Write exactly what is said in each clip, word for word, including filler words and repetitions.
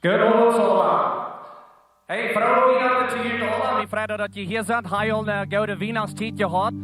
Good old solar. Hey, frohe Wienachten to you all. Wie freien ons, daut jie hia sent. Hab jie aul eene goode Wienachtstiet jehaut?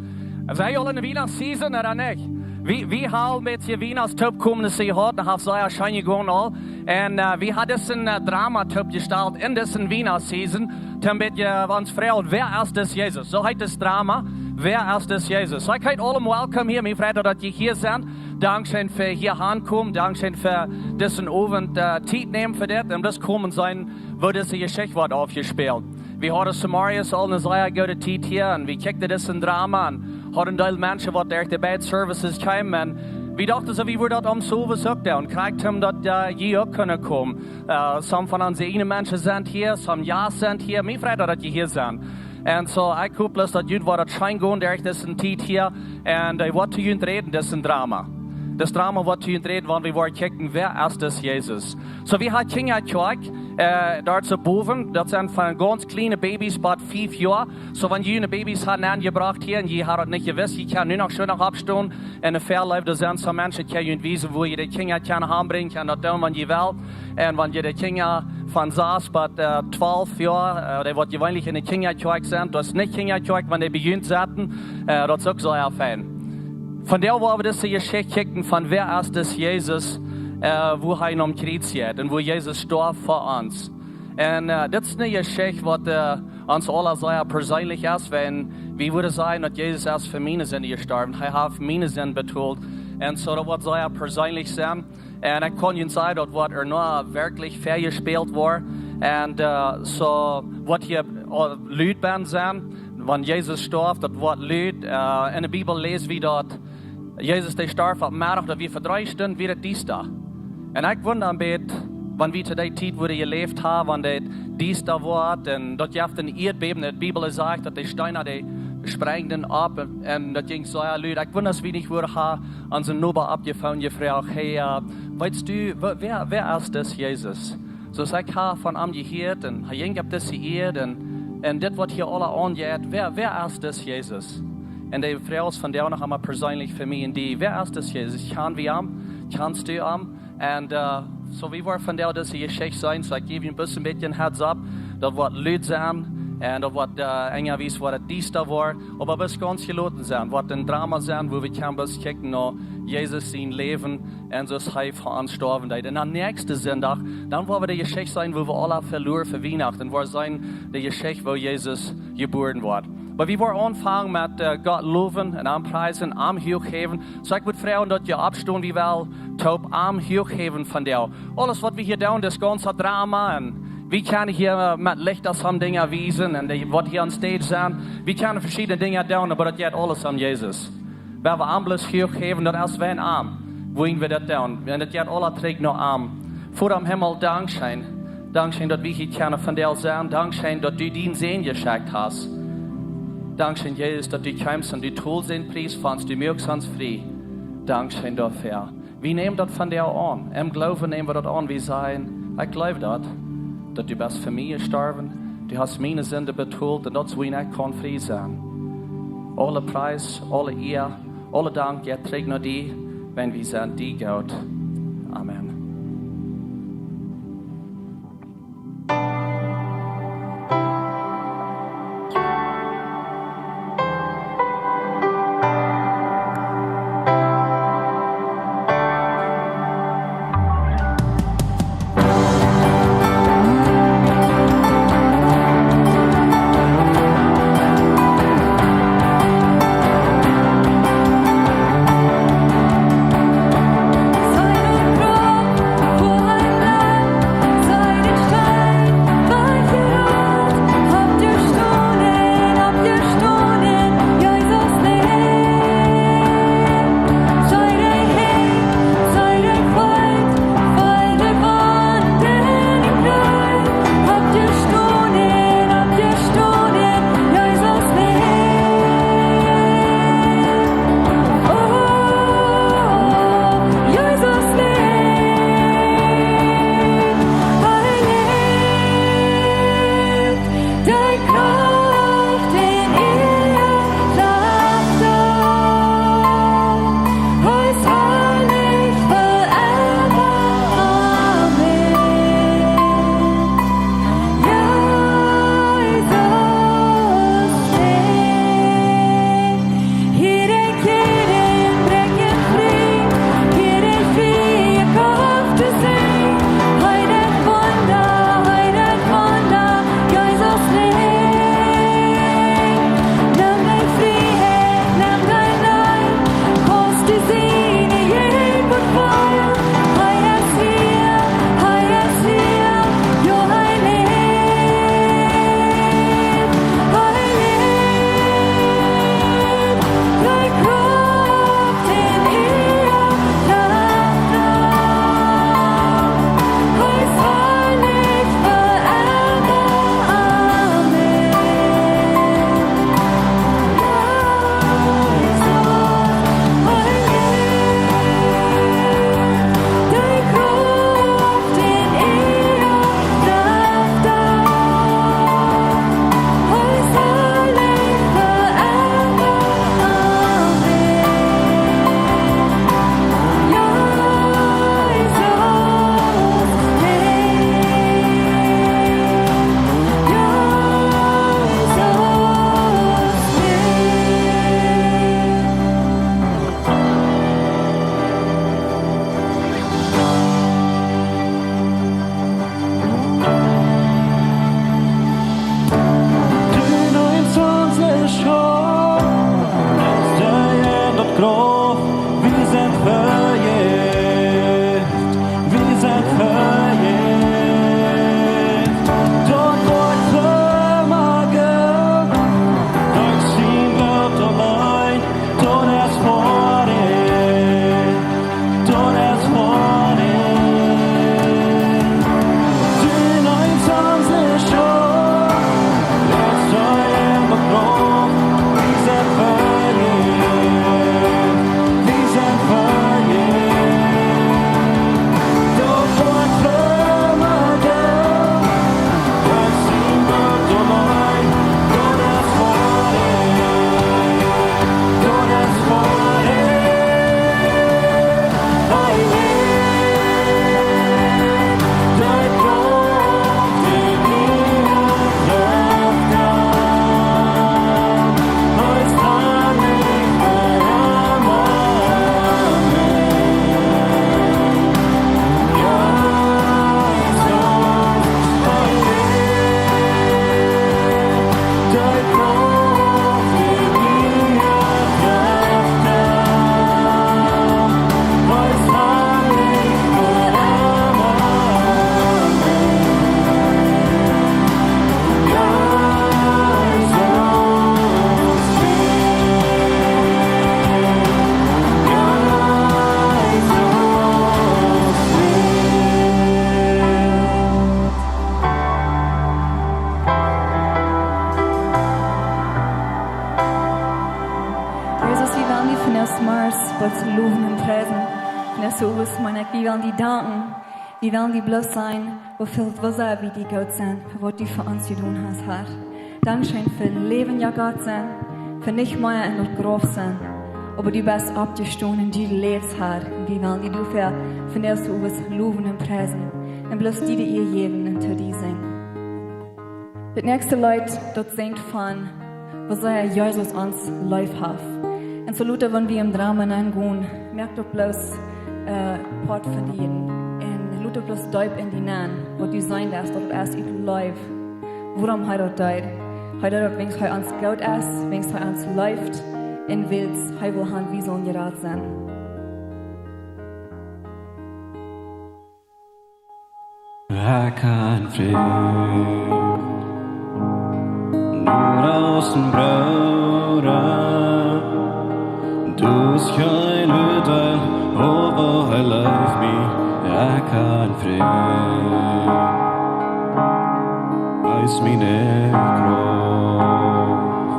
Sent jie aul enne Wienachtsseason, ooda nich? Wie, wie haben een bät Wienachtstoopkomen jehaut, daut haft sea scheen jegonen aul. Un, äh, wie haben disen, äh, Drama toopjestalt en dise Wienachtseason, om een bät, äh, ons to froagen, wäa es dis Jesus? Soo heet daut Drama, wäa es dis Jesus? Soo, ekj heet aulem welcome hia, wie freien ons, daut jie hia sent. Dankscheen fa hia aunkomen, dankscheen fa disen Owent, äh, Tiet nämen fa dit un bloos komen sennen, woo dise Jeschicht woat aufjespält. Wie hauden zemorjes aul eene sea goode Tiet hia un wie kjikjten disen Drama un hauden een Deel Menschen, waut derch de beid Services kjeemen. Un wie dochten soo, wie wudden daut aum Sowes uk doonen. Krakjt om daut, äh, jie uk kunnen komen. Äh, some von onse eejne Menschen sent hia, some Jast sent hia. Mie freit daut, daut jie hia sent. Un soo, ekj hop bloos, daut junt woat daut scheen gonen derch dise Tiet hia. Un, äh, waut to junt räden, disen Drama. Dis Drama woat to junt räden, wan wie woaren kjikjen, wäa es dis Jesus? Soo, wie haben Kjinja Kjoakj, äh, doa soo bowen, daut sent von gaunz kjliene Babys bat fief Joa. Soo, wan jie june Babys haben aunjebrocht hia un jie haben daut nich jewist, jie kjennen nu noch schwoa noch oppstonen. Un de Väaleef, doa sent soo Menschen, dee kjennen junt wiesen, woo jie de Kjinja kjennen aunbrinjen, kjennen daut doonen, wan jie wellen. Un wan jie de Kjinja von sas bat, äh, twalf Joa, äh, dee waut jeweenlich enne Kjinja Kjoakj sent, daut es nich Kjinja Kjoakj, wan dee bie junt setten, äh, daut es uk sea fein. Vondoag woa wie dise Jeschicht kjikjen von wäa es dis Jesus, äh, woo hee aum Kjriez hung un woo Jesus storf fa ons. Un, äh, dit es eene Jeschicht, waut, äh, ons aula sea perseenlich es, wan wie wudden sajen, daut Jesus es fa miene Sind jestorwen. Hee haft miene Sind betolt. Un soo, daut woat sea perseenlich sennen. Un ekj kaun junt sajen, daut woat hia noch werkjlich väajespält woaren. Un, äh, soo woat hia, äh, Lud bie sennen. Wan Jesus storf, daut woat lud. Äh, enne Bibel läs wie daut Jesus, dee storf opp Meddach, daut wia fa dree Stunden wia et diesta. Un ekj wunda een bät, wan wie to dee Tiet wudden jeläft haben, wan daut diesta woat, un daut jeft een Ieedbäben, de Bibel sajcht, daut de Steena, dee sprangen opp, un, un daut jinkj soo lud. Ekj wunda, aus wie nich wudden haben onsen Noba oppjefonen, jefroacht: "Hey, äh, weetst du, wäa, wäa, wäa es dis Jesus?" Soo aus ekj hab von am jehieet, un hee jinkj opp dise Ieed, un, un dit waut hia aula aunjeit, wäa, wäa es dis Jesus? Un dee Froag es vondoag noch emol perseenlich fa mie un die: Wäa es dis Jesus? Kjanen wie am? Kjanst du am? Un, äh, soo, wie woaren vondoag dise Jeschicht seenen, soo ekj jäw junt bloos een bät een Heads up, daut woat lud sennen, un daut woat, äh, enjawies woat et diesta woaren, oba bloos gaunz jeloten sennen, woat een Drama sennen, wua wie kjennen bloos kjikjen no Jesus sien Läwen, un soo aus hee fa ons jestorwen es. Un aum näakjsten Sindach, dan woa wie de Jeschicht seenen, wua wie aula veloaren fa Wienachten, woa wie seenen de Jeschicht, wua Jesus jebuaren woat. Oba wie woaren aunfangen met, äh, Gott lowen un am priesen, am huach häwen. Soo ekj wudd froagen, daut jie oppstonen, wie wellen toop am huach häwen vondoag. Aules waut wie hia doonen, daut gaunze Drama, un wie kjennen hia, äh, met Lichta some Dinja wiesen, un dee waut hia on stage sent, wie kjennen veschiedne Dinja doonen, oba daut jeit aules om Jesus. Wan wie am bloos huach häwen, daut es wan am, woo wie daut doonen. Un daut jeit aula trigj no am. Voda em Himmel, dankscheen. Dankscheen, daut wie hia kjennen vondoag sennen. Dankscheen, daut du dienen Sän jeschekjt hast. Dankscheen, Jesus, daut du kjeemst un du betolst dän Pries fa ons, du moakst ons frie. Dankscheen doafäa. Wie nämen daut vondoag aun. Em Gloowen nämen wie daut aun. Wie sajen: "Ekj jleew daut, daut du best fa mie jestorwen. Du hast miene Sind betolt un daut es woo ekj kaun frie sennen." Aule Pries, aule Ea, aule Dank jeit trigj no die, wan wie sent die goot. Amen. Wie wellen die danken. Wie wellen die bloos sajen, woo väl, woo sea wie die goot sent, fa waut du fa ons jedonen hast, Herr. Dankscheen fa daut Läwen, jo Gott, sennen, fa nich mea en daut Grauf sennen. Oba du best oppjestonen un du läfst, Herr. Un wie wellen die doafäa von Hoaten ut lowen un priesen. Un bloos die de Ea jäwen un to die sinjen. Daut näakjste Leet, daut sinjt von, woo sea Jesus ons leef haft. Un soo lota, wan wie em Drama nengonen, moakt daut bloos, äh, Poat von die. Un lot daut bloos deep en die nenn, waut du seenen deist, daut daut es ut Leew. Wuarom hee daut deed. Hee deed daut, wiels hee ons goot es, wiels hee ons leeft. Un wiels hee well haben, wie sellen jerat sennen. Ekj kaun frie, nu aus een Brooda, daut es kjeen Uadeel, oba hee leeft mie, ekj kaun frie. Hee es miene Krauft,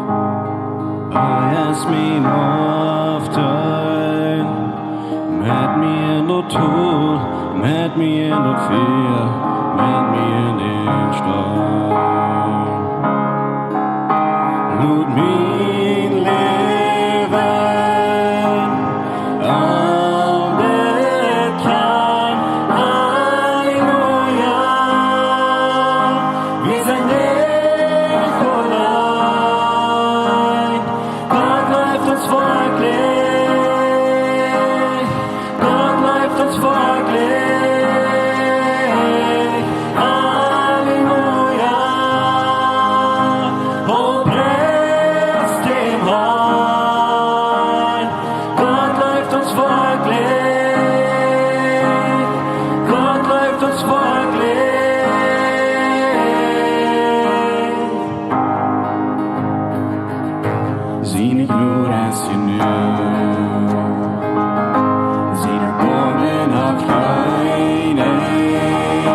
hee es mien Haupt. Met mie en daut Tol, met mie en daut Fia, met mie en dän Storm. Lot mien Läwen am bekjanen. Halleluja. Wie sent nich auleen. Gott leeft ons werkjlich. Gott leeft ons werkjlich. Halleluja. O, priest dän Harn. Gott leeft ons werkjlich. Gott leeft ons werkjlich. Siene Jnod es jenuach. Siene Erboarmen haft kjeen Enj.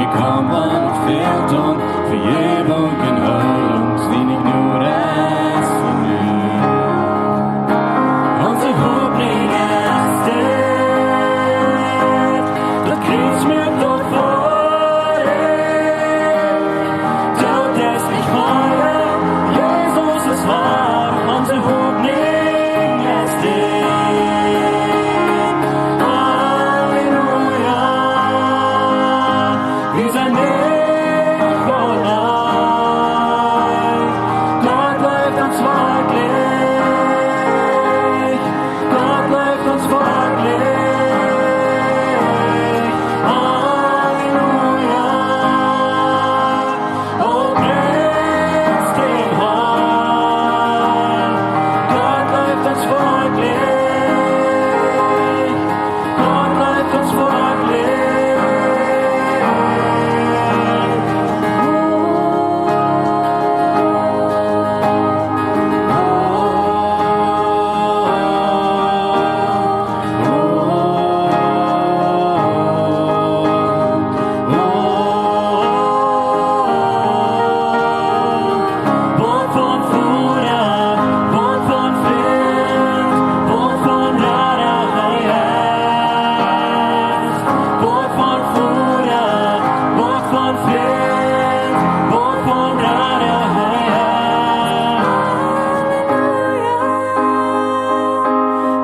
Ekj kaun mau noch fält aun Vejäwunk un Heilunk. Siene Jnod es jenuach. Onse Hopninj es dit. Daut Kjriez moakt daut woa. Daut es nich mea, Jesus es woa, onse Hopninj es dit. Halleluja, wie sent nich auleen. Gott leeft ons werkjlich. Gott leeft ons werkjlich. Halleluja. O, priest dän Harn. Gott leeft ons werkjlich. Gott leeft ons werkjlich.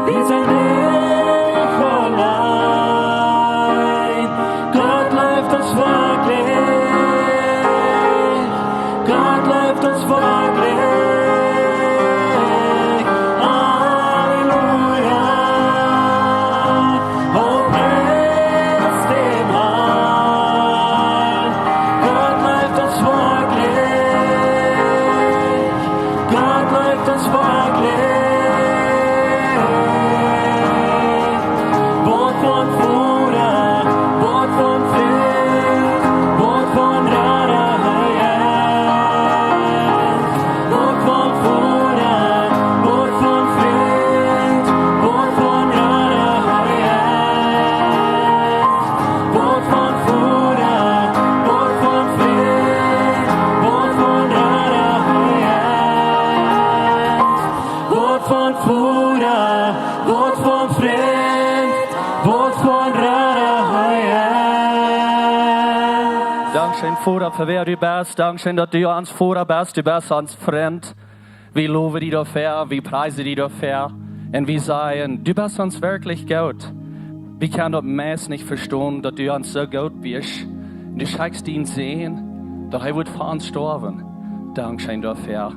Wie sent nich auleen. Gott leeft ons werkjlich. Gott leeft ons werkjlich. Halleluja. O, priest dän Harn. Gott leeft ons werkjlich. Gott leeft ons werkjlich. Waut von Voda, waut von Frint, Dankscheen, Voda, fa wäa du best. Dankscheen, daut du ons Voda best. Du best ons Frint. Wie lowen die doafäa, wie priesen die doafäa. Un wie sajen, du best ons werkjlich goot. Wie kjennen daut meist nich vestonen, daut du ons soo goot best. Du schekjst dienen Sän, daut hee wudd fa ons stoawen. Dankscheen doafäa.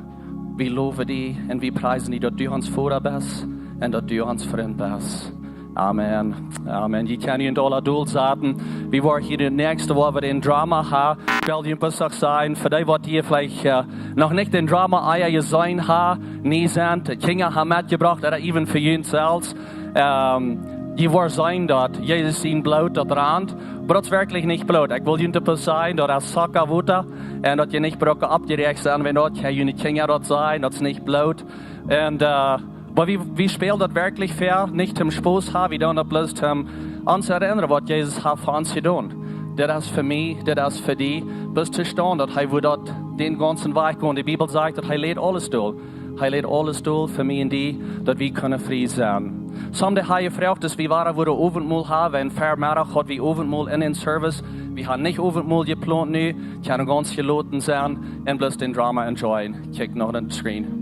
Wie lowen die un wie priesen die, daut du ons Voda best un daut du ons Frint best. Amen. Amen. Jie kjennen junt aula dol saten. Wie woaren hia de näakjste Woakj wada een Drama haben. Ekj well junt bloos sajen, fa dee waut hia veleicht, äh, noch nich een Drama ea jeseenen haben, nie sent, Kjinja haben metjebrocht, ooda even fa junt selfst. Ähm, jie woaren seenen daut Jesus sien Bloot daut rant. Oba daut es werkjlich nich Bloot. Ekj well junt bloos sajen, daut es Socawota. Un daut jie nich brucken oppjeräacht sennen, wan daut jie june Kjinja daut sajen, daut es nich Bloot. Un, äh, oba wie, wie spälen daut werkjlich fa, nich toom Spos haben, wie doonen daut bloos toom ons erinnren, waut Jesus haft fa ons jedonen. Dit es fa mie, dit es fa die, bloos to vestonen, daut hee wudd daut dän gaunzen Wajch gonen. De Bibel sajcht, daut hee leet aules dol. Hee leet aules dol fa mie un die, daut wie kjennen frie sennen. Sommje haben jefroagt, aus wie wada wudden Owentmol haben, un Vemeddach haud wie Owentmol en dän Service. Wie haben nich Owentmol jeplont nu, kjennen gaunz jeloten sennen un bloos dän Drama enjoyen. Kjikj no dän Screen.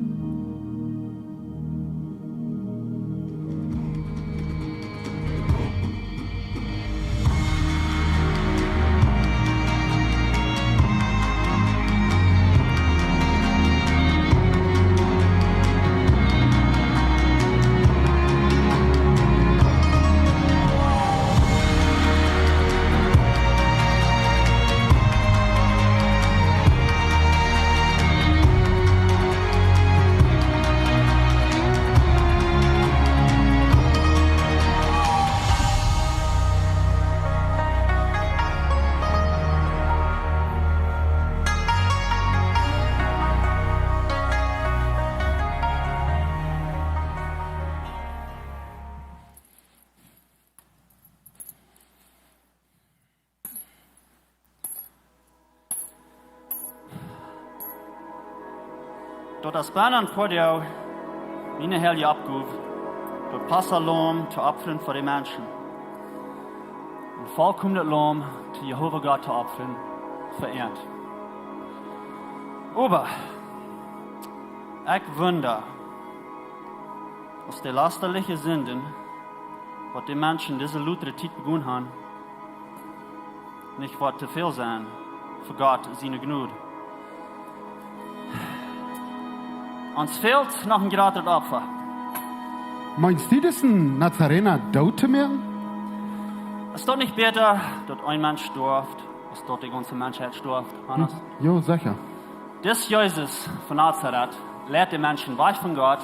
Daut es bennen fa die miene heilje Oppgow, daut Passalaum to opfren fa de Menschen. Een volkomnet Laum to Jehova Gott to opfren, fa an. Oba ekj wunda, aus de lastaliche Sinden, waut de Menschen dise lutre Tiet begonen haben, nich woat to väl sennen fa Gott siene Jnod. Ons fält noch een jratret Opfa. Meenst du, daut een Nazarener doot to moaken? Es daut nich bäta, daut een Mensch stoaft, aus daut de gaunze Menschheit stoaft, Hannes? Jo, secha. Dis Jesus von Nazareth leit de Menschen wajch von Gott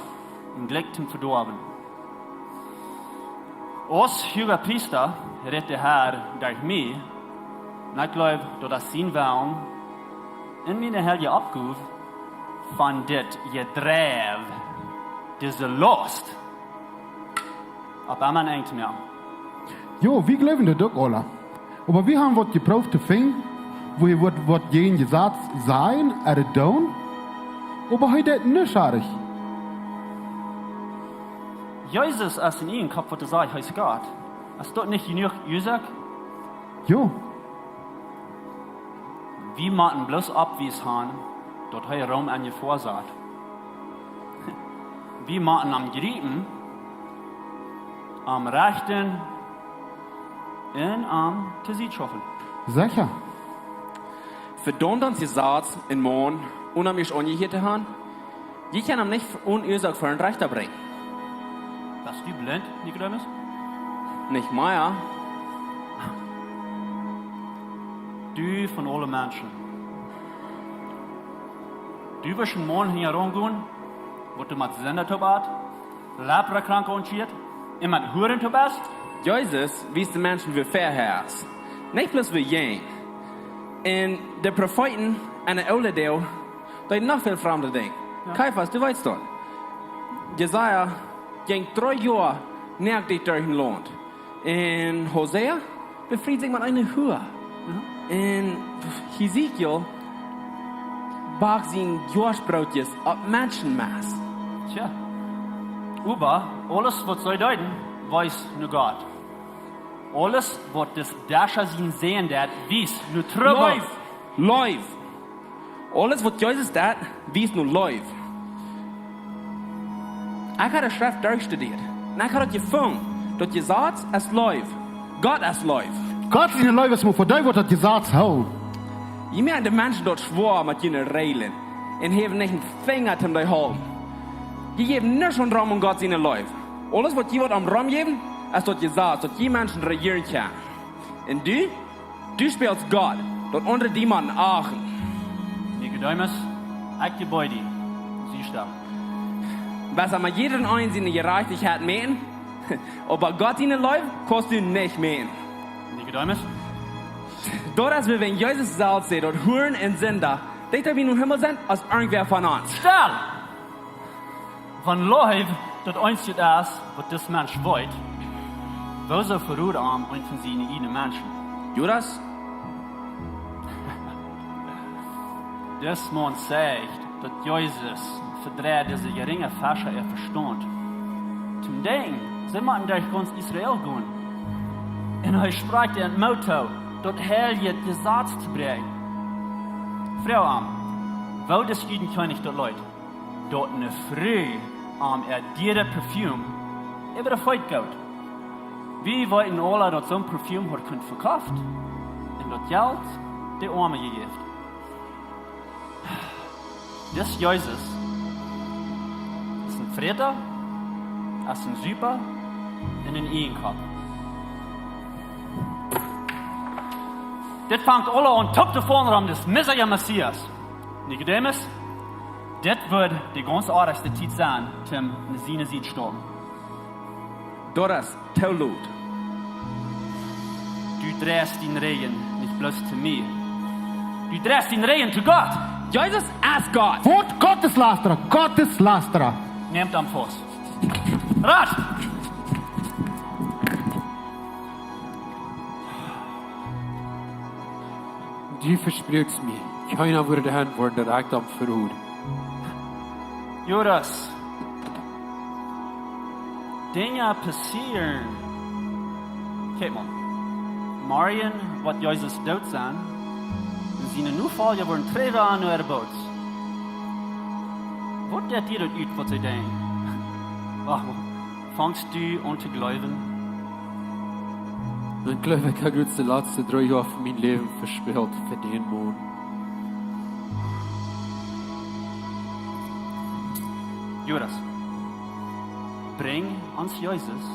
un jlikjt toom Vedoawen. Aus Huagepriesta rät de Har derch mie, un ekj jleew, daut es sien Wellen, en miene heilje Oppgow, von dit Jedriew, dise Laust, opp emma een Enj to moaken. Jo, wie jleewen daut uk aula. Oba wie haben waut jeprooft to finjen, wua hee waut, waut jäajen Jesaz sajen ooda doonen, oba hee deed nuscht. Jesus es en ieejnen Kopp, waut hee sajcht, hee es Gott. Es daut nich jenuach Uasoak? Jo. Wie motten bloos Bewies haben, daut hee Rom en Jefoa sat. Wie motten am jriepen, am rechten un am to Sied schaufen. Secha. Vedaumt ons Jesaz een Maun, onen am ieescht aunjehieet to haben? Jie kjennen am nich onen Uasoak ver een Rechta brinjen. Best du blint, Nikodemus? Nich mea. Du von aule Menschen. Du woascht een Maun hinjaraun gonen, waut du met Sinda toop ast, Leprakranke aunschieet, un met Huaren toop ast? Jesus wiest de Menschen, woo fäa hee es. Nich bloos woo jung. Un de Profeeten en de oole Doag deeden noch väl framde Dinja. Jo. Keifas, du weetst daut. Jesaja jinkj dree Joa noakt derch daut Launt. Un Hosea befried sikj met eene Hua. Jo. Un Hesekiel bakt siene Joaschbrootjes opp Menschenmess. Tja. Oba aules, waut see deeden, wees no Gott. Aules, waut dis Dascha sien Sän deed, wies no Trubbel. Leef. Leew. Aules waut Jesus deed, wiest no Leew. Ekj haud de Schreft derchstudiet. Un ekj haud daut jefungen. Daut Jesaz es Leew. Gott es Leew. Gott siene Leew es mau fa dee, waut daut Jesaz hoolen. Jie moaken de Menschen daut schwoa met june Räajlen. Un haben nich een Finja toom dee hoolen. Jie jäwen nuscht aun rom aun Gott siene Leew. Aules waut jie waut aun rom jäwen, es daut Jesaz, daut jie Menschen rejieren kjennen. Un du? Du spälst Gott, daut aundre die motten achten. Nikodemus, ekj jebäd die, sie stell. Best mau jieda eena siene Jerajchtichkjeit mäten, oba Gott siene Leew kaust du nich mäten. Nikodemus? Daut es, wan Jesus selfst sajcht, daut Huaren un Sinda dichta biem Himmel sent aus irjentwäa von ons. Stell! Wan Leew daut eensje es, waut dis Mensch weet, wuarom veroat hee eent von siene eejne Menschen? Judas? Dis Maun sajcht, daut Jesus vedreid dise jerinje Fescha äa Vestaunt. Toom denkjen, see motten derch gaunz Israel gonen. Un hee sprakjt an Moot too, daut heilje Jesaz to bräakjen. Froag am, woo dis Judenkjennich daut leet, daut eene Fru am äa dieret Parfüm äwa de Feet goot. Wie weeten aula, daut soon Parfüm haud kunt vekoft un daut Jelt de Oame jejäft. Dis Jesus es een Fräta, es een Supa un een Ieejenkopp. Dit fangt aula aun toop to faulen rom dis Messias. Nikodemus, dit woat de gaunz oajchste Tiet sennen, toom no siene Sied stonen. Daut es too lot. Du dreist dien Rigjen nich bloos to mie. Du dreist dien Rigjen to Gott. Jesus es Gott. Waut? Gotteslastera, Gotteslastera. Nämt am faust. Rat! Du vespräakjst mie, kjeena wudd daut han woaren, daut ekj am veroad. Judas, Dinja passieren. Kjikj mau. Morjen woat Jesus doot sennen. Un siene Nofolja woaren trigjgonen no äare Boots. Waut deit die daut ut, waut see denkjen? Wacht mau. Fangst du aun to jleewen? Dan jleew ekj, ekj hab de latste dree Joa von mien Läwen vespält fa dän Maun. Judas, brinj ons Jesus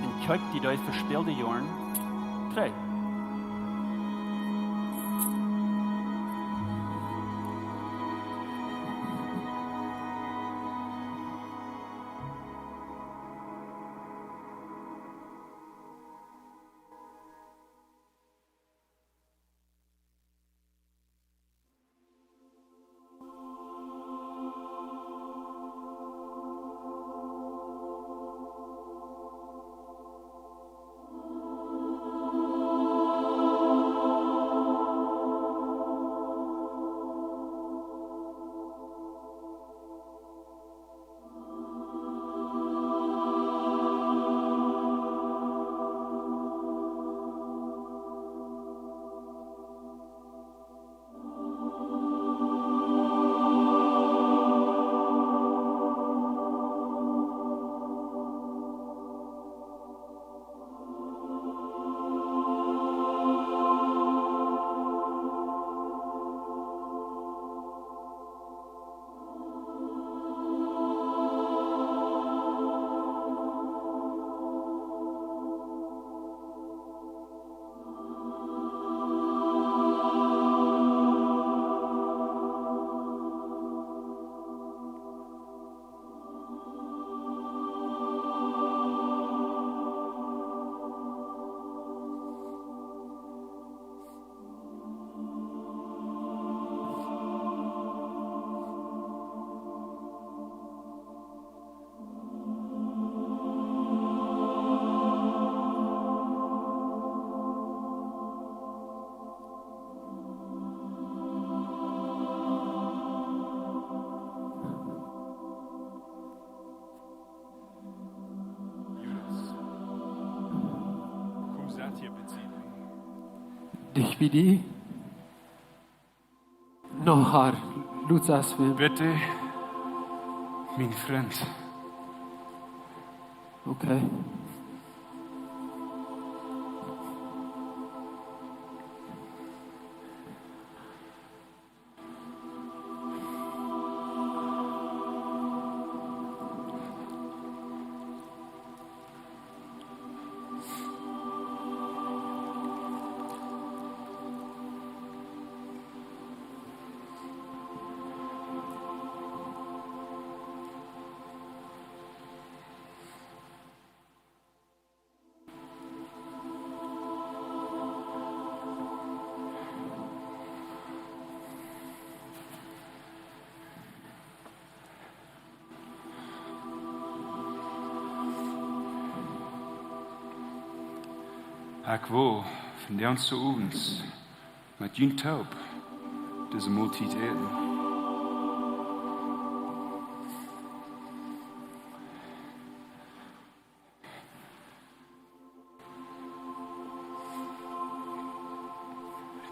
un kjikj die dee vespälde Joaren trigj. Judas, wuarom sitst du hia bie Sied? Dicht bie die. No, Herr, du sagst mir. Bitte, mien Frint. Okay. Ekj well vondoag owens met junt toop dise Moltiet äten.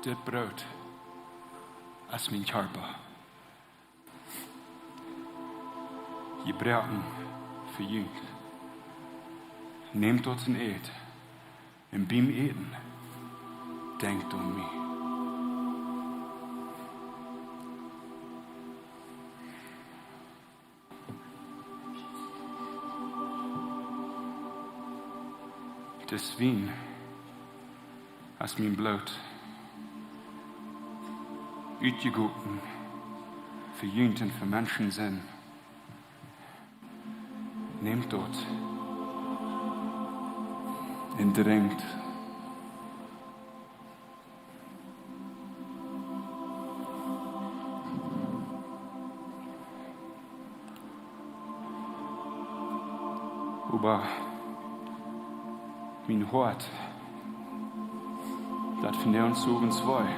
Dit Broot es mien Kjarpa, jebroaken fa junt. Nämt daut un ät, un biem Äten denkjt aun mie. Dis Wien es mien Bloot, utjegoten fa junt un fa Menschen sien. Nämt daut un drinkjt. Oba mien Hoat, daut von de ons owens wee.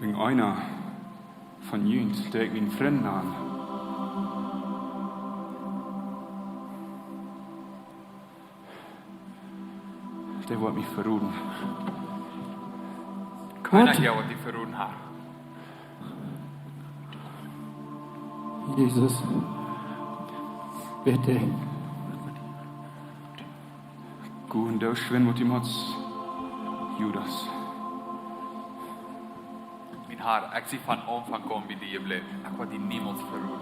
Wäajen eena von junt, dee ekj mien Frint nan, dee woat mie veroden. Gott. Eena hia woat die veroden haben. Jesus, bitte. Go un doo schwind waut du motst, Judas. Mien Herr, ekj sie von Aunfank aun bie die jebläwen. Ekj woa die niemols veroden.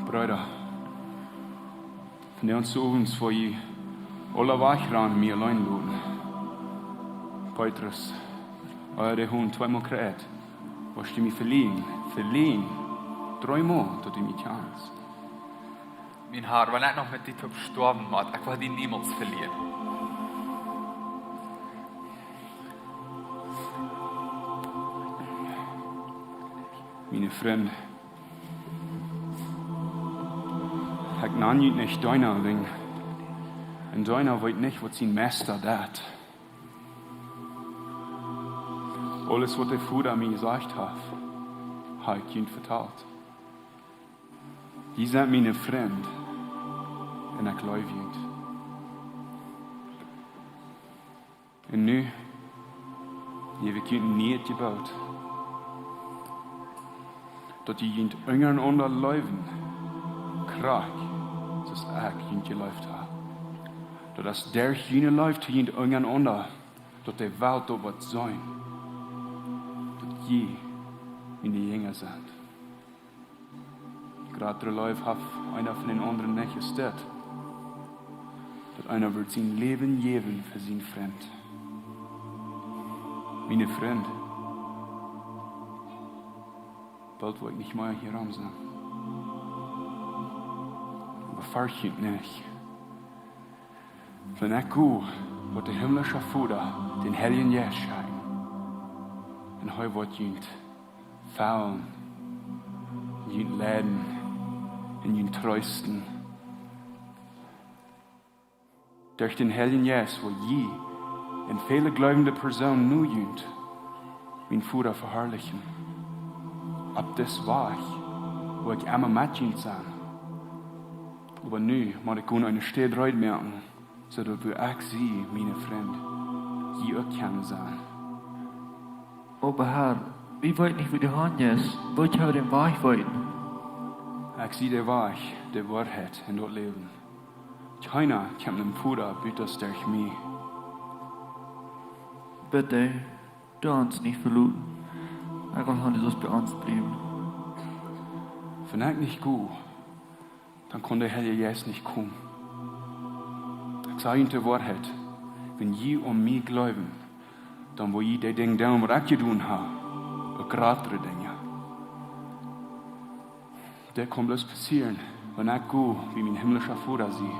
Breeda, von de ons owens woa jie aula wajch rannen, mie auleen loten. Petrus, ea de Hon tweemol kjrieet, woascht du mie veleajen, veleajen, dreemol, daut du mie kjanst. Mien Herr, wan ekj noch met die toop stoawen mott, ekj woa die niemols veleajen. Miene Frind, ekj nan junt nich Deena, wiels een Deena weet nich, waut sien Meista deit. Aules, waut de Voda mie jesajcht haft, hab ekj junt vetalt. Jie sent miene Frind un ekj leew junt. Un nu jäw ekj junt een nieet Jeboot, daut jie junt unjarenaunda leewen, krakjt soo aus ekj junt jeleeft hab. Daut es derch june Leew to junt unjarenaunda, daut de Welt daut woat seenen, daut jie miene Jinja sent. Jratre Leew haft eena fa dän aundren nich, es dit, daut eena wudd sien Läwen jäwen fa siene Frind. Miene Frind, boolt woa ekj nich mea hia rom sennen. Oba fercht junt nich. Wan ekj go, woat de himmlische Voda dän Heiljen Jeist schekjen. Un hee woat junt fellen, junt leiden un junt treesten. Derch dän Heiljen Jeist woa jie un väle gleewende Persoonen no junt mienen Voda veharlichen. Opp disen Wajch woa ekj emma met junt sennen. Oba nu mott ekj gonen eene Städ reed moaken, soo daut wua ekj sie, miene Frind, jie uk kjennen sennen. Oba Herr, wie weeten nich, wua du han jeist. Woo kjenn wie dän Wajch weeten? Ekj sie de Wajch, de Woarheit un daut Läwen. Kjeena kjemt nom Voda buta derch mie. Bitte, doo ons nich veloten. Ekj well han, du saust bie ons bliewen. Wan ekj nich go, dan kaun de Heilje Jeist nich komen. Ekj saj junt de Woarheit, wan jie aun mie jleewen, dan woa jie dee Dinja doonen, waut ekj jedonen hab, uk jratre Dinja. Dit kaun bloos passieren, wan ekj go bie mien himmlischa Voda sie.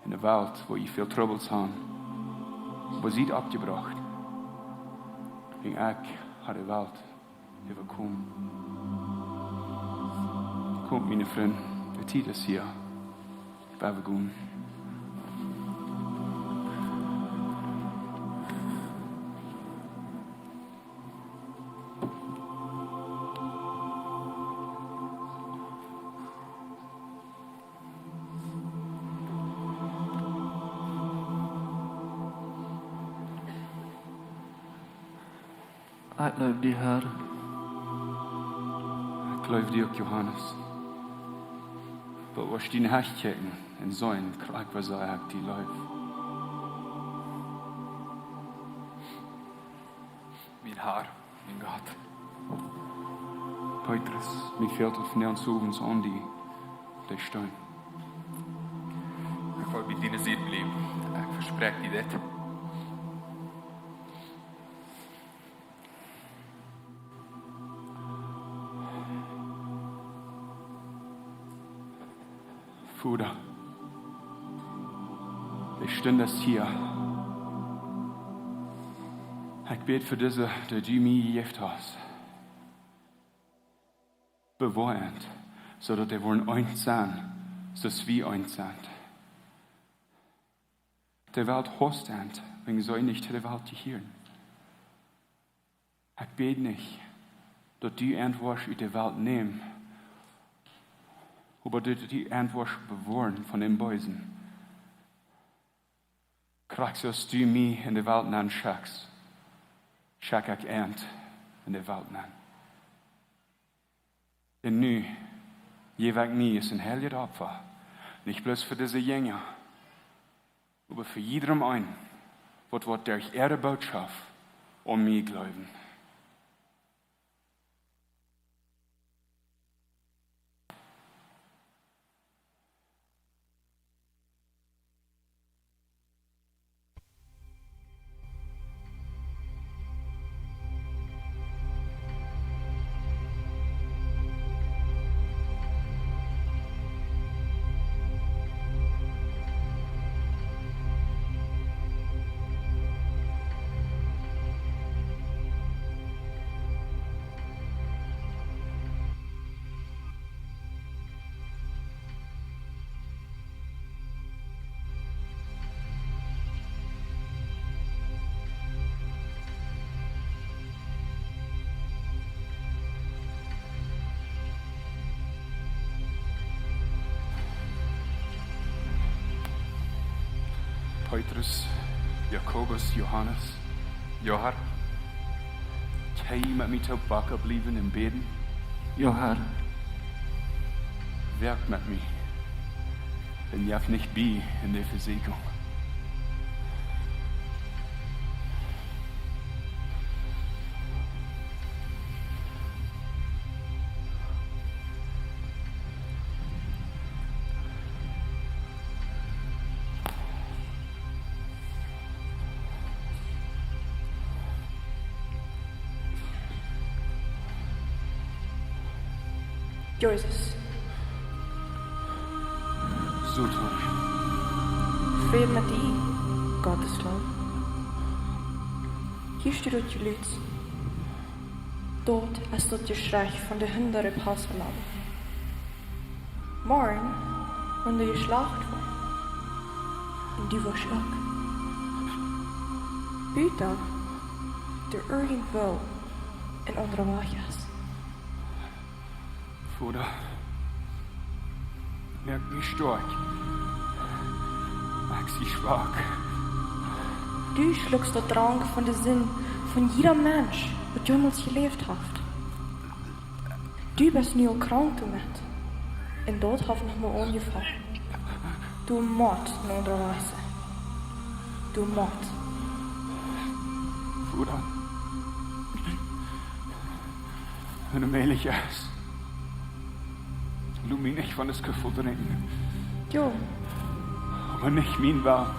En de Welt, wua jie väl Trubbels han, oba siet oppjebrocht. Wiels ekj hab de Welt äwakomen. Komt, miene Frind, de Tiet es hia. Lot ons gonen. Ekj jleew die, Herr. Ekj jleew die uk, Johanes. Oba aus dien Hoat kjikjen un seenen, krakjt woo sea ekj die jleew. Mien Herr, mien Gott. Petrus, mie fält daut vondoag soo aun die, dee Stein. Ekj well bie diene Sied bliewen. Ekj vesprakj die dit. Voda, de Stund es hia. Ekj bäd fa dise, dee du mie jejäft hast. Bewoa an, soo daut dee woaren eent sennen, soo aus wie eent sent. De Welt hausst an, wiels see nich to de Welt jehieren. Ekj bäd nich, daut du an woascht ut de Welt nämen, oba daut du an woascht bewoaren von däm Beesen. Krakjt soo aus du mie en de Welt nenn schekjst, schekj ekj an en de Welt nenn. Un nu jäw ekj mie aus een heiljet Opfa, nich bloos fa dise Jinja, oba fa jiedrem eenen, waut, waut derch äare Bootschoft aun mie jleewen. Petrus, Jakobus, Johanes. Jo, Herr. Kjenn jie met mie toop wacka bliewen un bäden? Jo, Herr. Woak met mie. Un jeff nich bie en de Vesieekjunk. Jesus. Soo, Toni. Fräd met die, Gottes Lamm. Hia steit daut Jelud. Daut es daut Jeschrei von de hundat Passalaume. Morjen, wan dee jeschlacht woaren. Un du woascht uk. Buta, doa irjentwua een aundra Wajch es. Voda, moak mie stoakj. Ekj sie schwak. Du schlukst daut Drank von de Sind von jieda Mensch, waut jemols jeläft haft. Du best nu aul krank doamet. Un daut haft noch mau aunjefongen. Du motst ne aundre Wajch sennen. Du motst. Voda, wan et mäajlich es, lot mie nich von dän Kuffel drinkjen. Jo. Oba nich mien Wellen,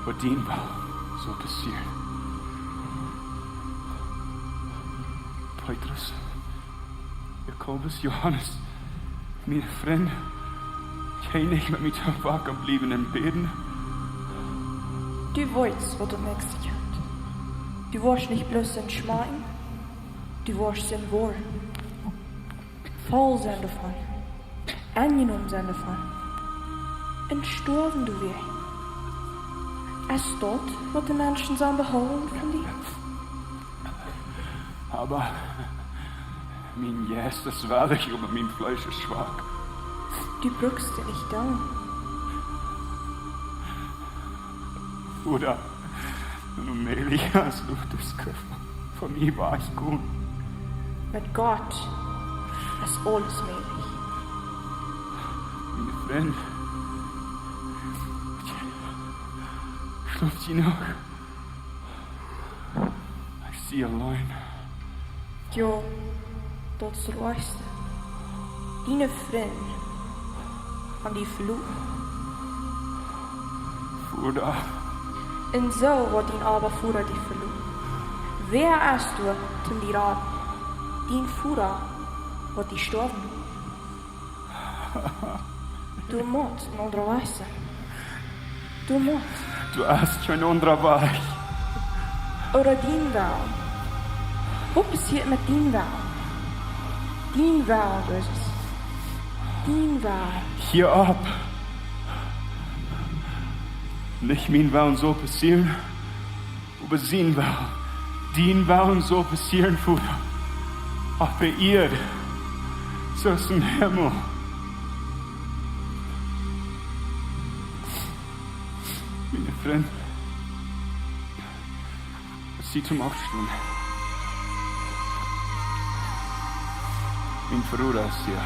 oba dien Wellen saul passieren. Petrus, Jakobus, Johanes, miene Frind, kjenn jie nich met mie toop wak bliewen un bäden? Du weetst, waut daut näakjste kjemt. Du woascht nich bloos sennen schmakjen, du woascht sennen woaren. Voll sennen doavon. Aunjenomen sennen doavon. Un stoawen doawäajen. Es daut, waut de Menschen sellen behoolen von die? Oba mien Jeist es wellich, oba mien Fleesch es schwak. Du brukst die nich doonen. Voda, wan et mäajlich es, lot dän Kuffel von mie wajchgonen. Met Gott es aules mäajlich. Miene Frind, schlaup jie noch? Ekj sie auleen. Jo, daut es daut rajchte. Diene Frind haben die veloten. Voda. Un soo woat dien Abba Voda die veloten. Wäa es doa, toom die raden? Dien Voda woat die stoawen. Du motst ne aundre Wajch sennen. Du motst. Doa es kjeen aundra Wajch. Ooda dien Wellen. Waut passieet met dien Wellen? Dien Wellen, Jesus. Dien Wellen. Hia opp. Nich mien Wellen saul passieren, oba sien Wellen. Dien Wellen saul passieren, Voda. Opp de Ieed, soo aus em Himmel. Miene Frind, es Tiet toom oppstonen. Mien Voda es hia.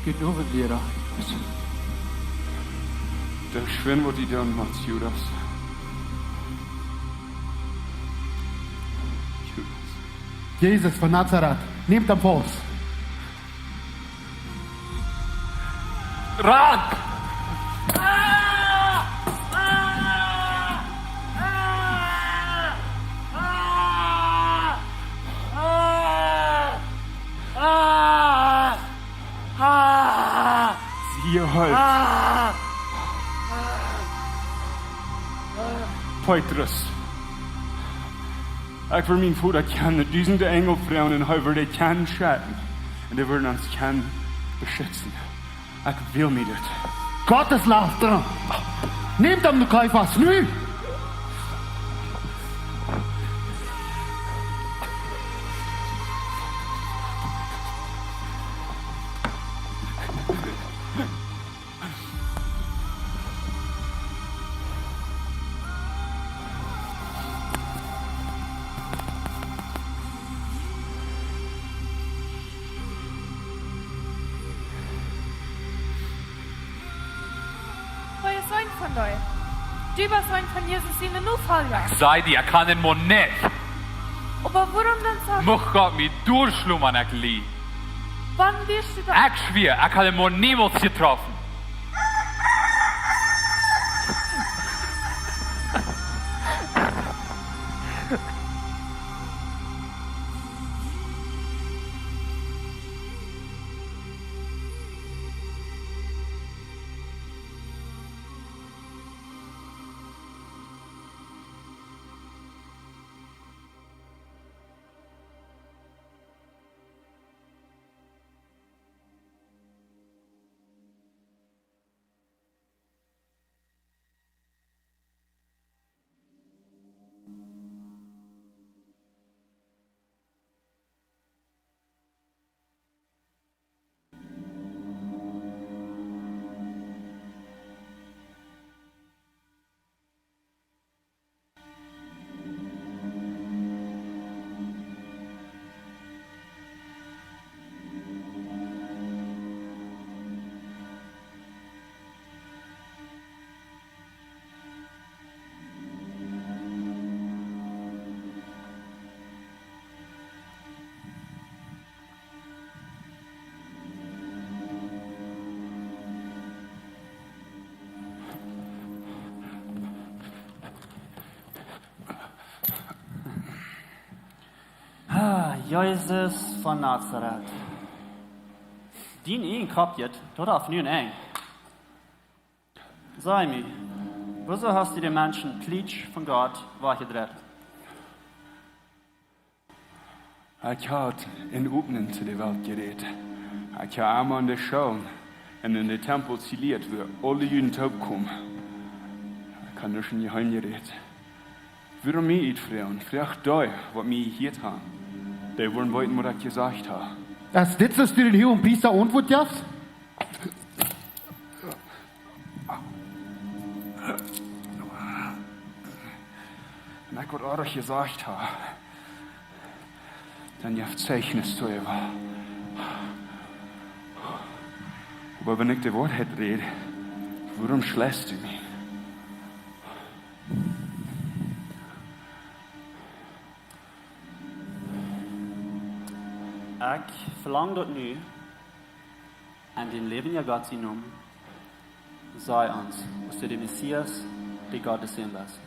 Gooden Owent, Liera. Daut es schwind, waut du doonen motst, Judas. Judas. Jesus von Nazareth, nämt am faust. Ran! Sie halt. Petrus. Ekj wudd mienen Voda kjennen dusende Enjel froagen un hee wudd dee kjennen schekjen. Un dee wudden ons kjennen beschitzen. Ekj well mie dit. Gottes Lauf dran. Nämt am, du Keifas, nu! Hee es eena von dee. Du best eena von Jesus siene Nofolja. Ekj saj die, ekj kaun am mau nich. Oba wuarom dan soo? Mucht Gott mie dootschlonen, wan ekj lüg. Wan wieescht du daut? Ekj schwia, ekj hab am mau niemols jetroffen. Jesus von Nazareth. Dien ieejnet Kopp, daut haft nu een Enj. Saj mie, wuasoo hast du de Menschen kjliesch von Gott wajchjedreit? Ekj hab en Opninj to de Welt jerät. Ekj hab emma aun de Schoolen un en de Tempels jelieet, wua aule Juden toopkomen. Ekj hab nuscht jeheem jerät. Wuarom mie utfroagen? Froag dee, waut mie jehieet haben. Dee woaren weeten, waut ekj jesajcht hab. Es dit, waut du dän Huagenpriesta auntwuat jefst? Wan ekj waut oajch jesajcht hab, dan jeff Zeichnis doaräwa. Oba wan ekj de Woarheit räd, wuarom schleist du mie? Ekj velang daut nu, en dän läwendjen Gott sienen Nomen, saj ons, aus du de Messias, de Gott sien Sän best.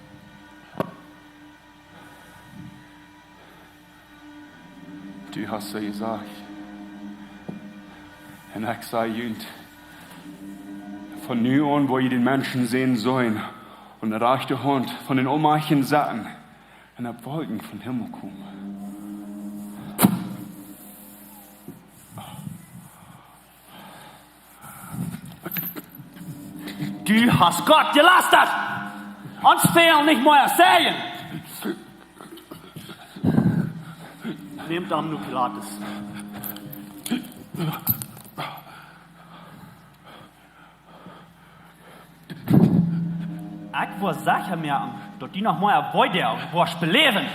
Du hast soo jesajcht. Un ekj saj junt, von nu aun woa jie dän Menschensän seenen, aun de rajchte Haunt von dän Aulmajchtjen sitten un opp Wolkjen vom Himmel komen. Du hast Gott jelastat. Ons fält nich mea aus Säajen. Nämt am nu Pilatus. Ekj well secha moaken, daut du noch mea Weedoag woascht beläwen.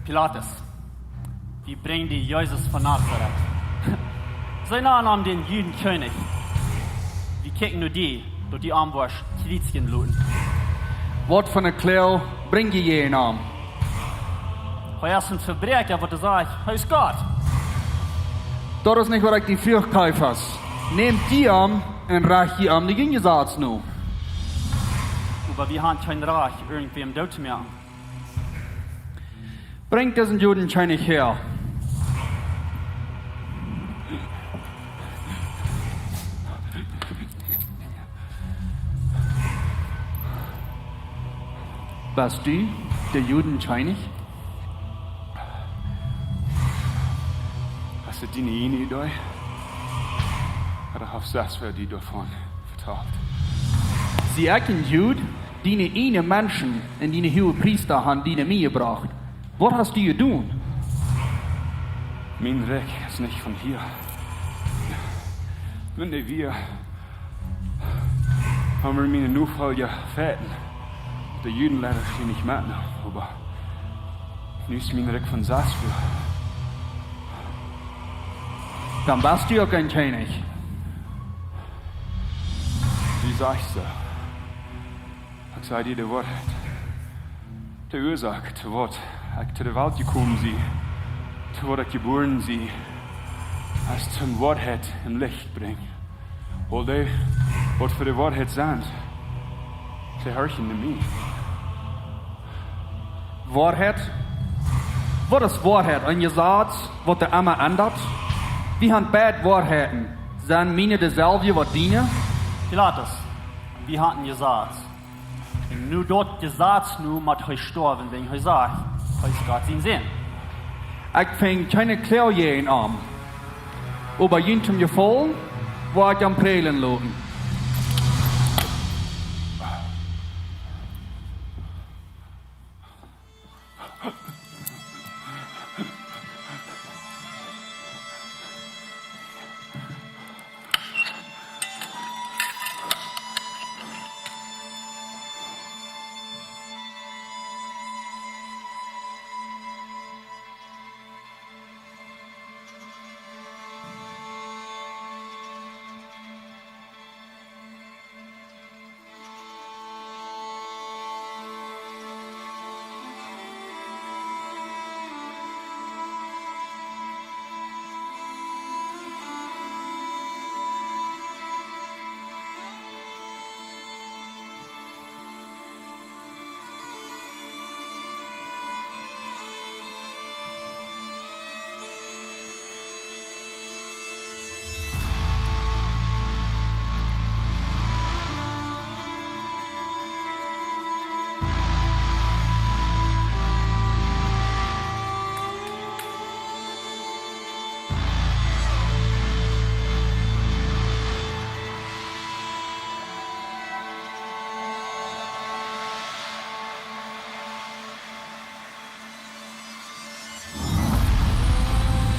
Pilatus, wie brinjen die Jesus von Nazareth. See nanen am dän Judenkjennich. Wie kjikjen no die, daut du am woascht kjriezjen loten. Waut fa eene Kloag brinj jie jäajen am? Hee es een Vebräakja, waut hee sajcht, hee es Gott. Daut es nich, waut ekj die fruach, Kajafas. Nämt jie am un rajcht jie am no jun Jesaz no. Oba wie haben kjeen Rajcht, irjentwäm doot to moaken. Brinjt disen Judenkjennich häa. Best du de Judenkjennich? Es daut diene ieejne Idee? Ooda haft sest wäa die doavon vetalt? Sie ekj een Jud? Diene ieejne Menschen un diene Huagepriesta haben die no mie jebrocht. Waut hast du jedonen? Mien Rikj es nich von hia. Wan wie haben miene Nofolja feiten, de Juden leiden sie nich met, oba nu es mien Rikj von sest wäa. Dan best du uk een Kjennich. Wie sajchst du? Ekj saj die de Woarheit. De Uasoak, to waut ekj to de Welt jekomen sie, to waut ekj jebuaren sie, es toom Woarheit un Licht brinjen. Aul dee, waut fa de Woarheit sent, dee horchen no mie. Woarheit? Waut es Woarheit? Een Jesaz, waut sikj emma endat? Wie haben beid Woarheiten. Sent miene deeselwje waut diene? Pilatus, wie haben een Jesaz. Un no daut Jesaz no mott hee stoawen, wan hee sajcht, hee es Gott sien Sän. Ekj finj kjeene Kloag jäajen am. Oba junt toom Jefaulen woa ekj am prälen loten.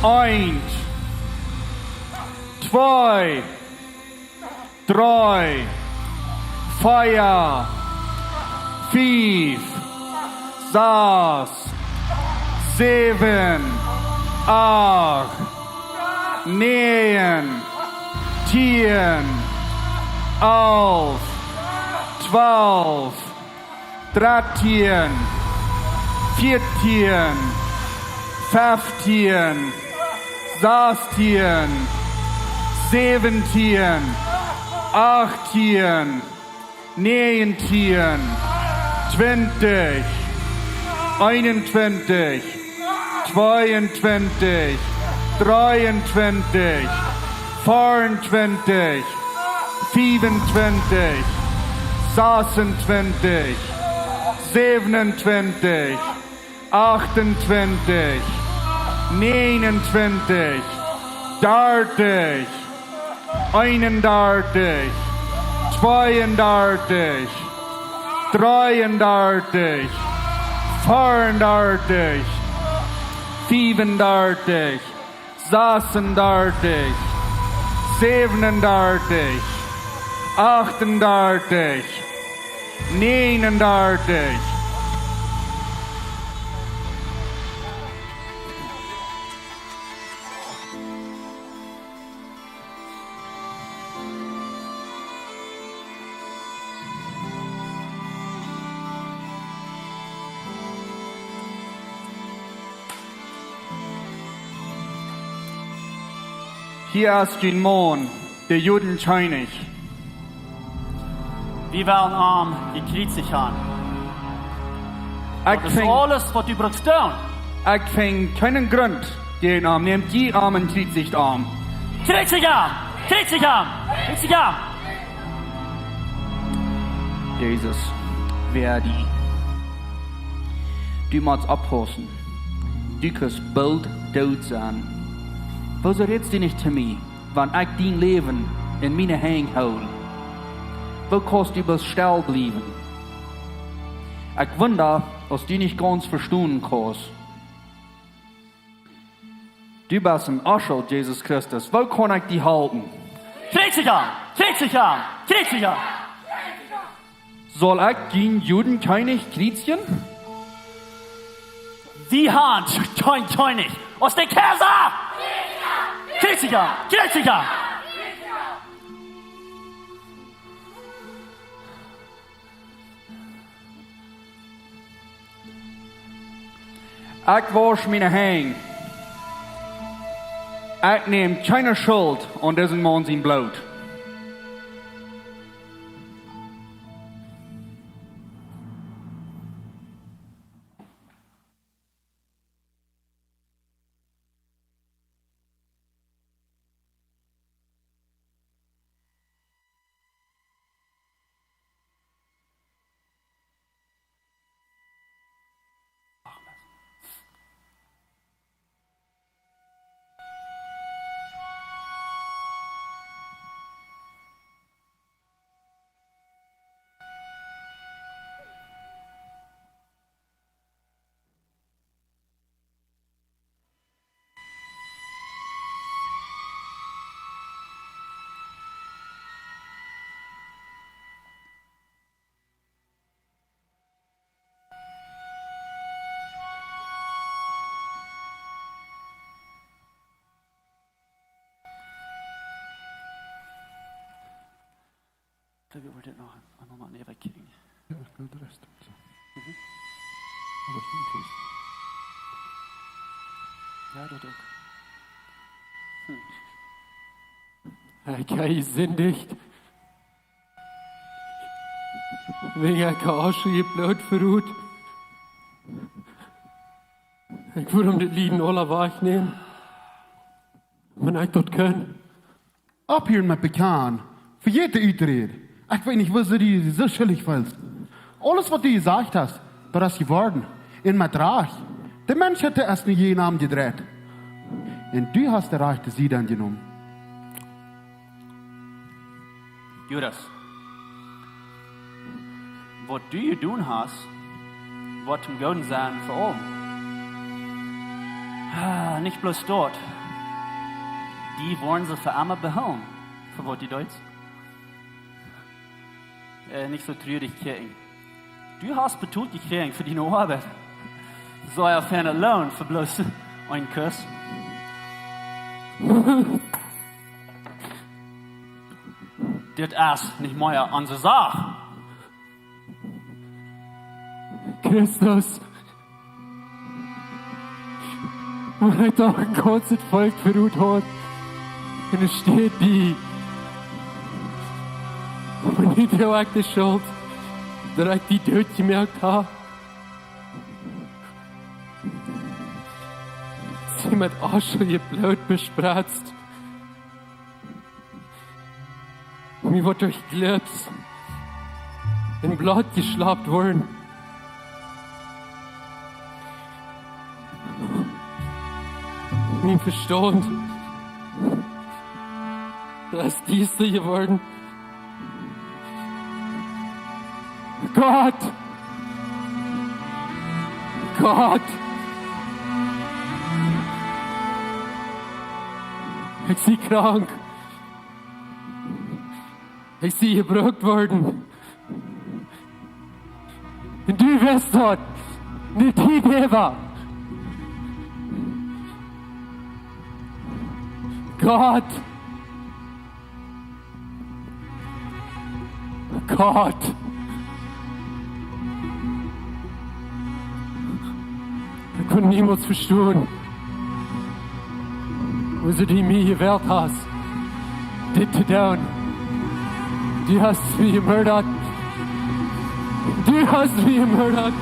Eent, twee, dree, vea, fief, sas, säwen, acht, näajen, tieen, alf, twalf, dartieen, vieetieen, feftieen, sastieen, säwentieen, achttieen, näajentieen, twintich, eenuntwintich, tweeuntwintich, dreeuntwintich, veeruntwintich, fiefuntwintich, sasuntwintich, säwenuntwintich, achtentwintich, näajenuntwintich, dartich, eenundartich, tweeundartich, dreeundartich, veeundartich, fiefundartich, sasundartich, säwenundartich, aachtundartich, näajenundartich. Hia es dien Maun, de Juden Kjennich. Wie wellen am jekjriezicht han. Ekj finj aules waut du brukst doonen. Ekj finj kjeenen Grunt jäajen am, nämt jie am un kjriezicht am. Kjriezicht am! Kjriezicht am! Kjriezicht am! Jesus, wäa du? Du motst oppaussen. Du kaust boolt doot sennen. Wuarom rätst du nich to mie, wan ekj dien Läwen en miene Henj hool? Woo kaust du bloos stell bliewen? Ekj wunda, aus du nich gaunz vestonen kaust. Du best een Oschult, Jesus Christus. Woo kaun ekj die halpen? Kjriezicht am! Kjriezicht am! Kjriezicht am! Saul ekj dien Juden Kjennich kjriezijen? Wie han kjeen Kjennich aus de Kjeisa! Kjriezicht am! Kjriezicht am! Ekj wausch miene Henj. Ekj näm kjeene Schult aun disen Maun sien Bloot. Kjliew, wie wudden noch eemol mau äwakjikjen. Jo, ekj well de Rest uk. Mhm. Oba ekj well nich. Jo, daut uk. Hm. Ekj hab jesindicht. Wäajen ekj hab Oschult jebloot, Fru. Ekj wull am daut Lieden aula wajchnämen. Wan ekj daut kunn. Opphieren met bekjanen. Vejät de Uträd. Ekj weet nich, wuarom du die soo schuldich feelst. Aules, waut du jesajcht hast, daut es jeworden. Un met Rajcht. De Menschheit es nu jäajen am jedreit. Un du hast de rajchte Sied aunjenomen. Judas, waut du jedonen hast, woat toom Gooden sennen fa aulem. Ah, nich bloos daut. Die woaren see fa emma behoolen, fa waut du deetst. Äh, nich soo trurich kjikjen. Du hast betolt jekjräajen fa diene Oabeit. Soo, jo, fein, Loon fa bloos een Kuss. Dit es nich mea onse Sach. Christus, waut haft doch een gaunzet Volkj veroordeelt. Un et steit doa. Oba nu droag ekj de Schult, daut ekj die doot jemoakt hab. Sie met onschuljet Bloot bespretzt. Mie woat derch Gleps un Bloot jeschlopt woaren. Mien Vestaunt, daut es diesta jeworden. Gott! Gott! Ekj sie krank. Ekj sie jebrukt worden. Un du wist daut. Nich die Däwa. Gott! Gott! Ekj kunn niemols vestonen, wuarom du mie jewält hast, dit to doonen. Du hast mie jemordt. Du hast mie jemordt.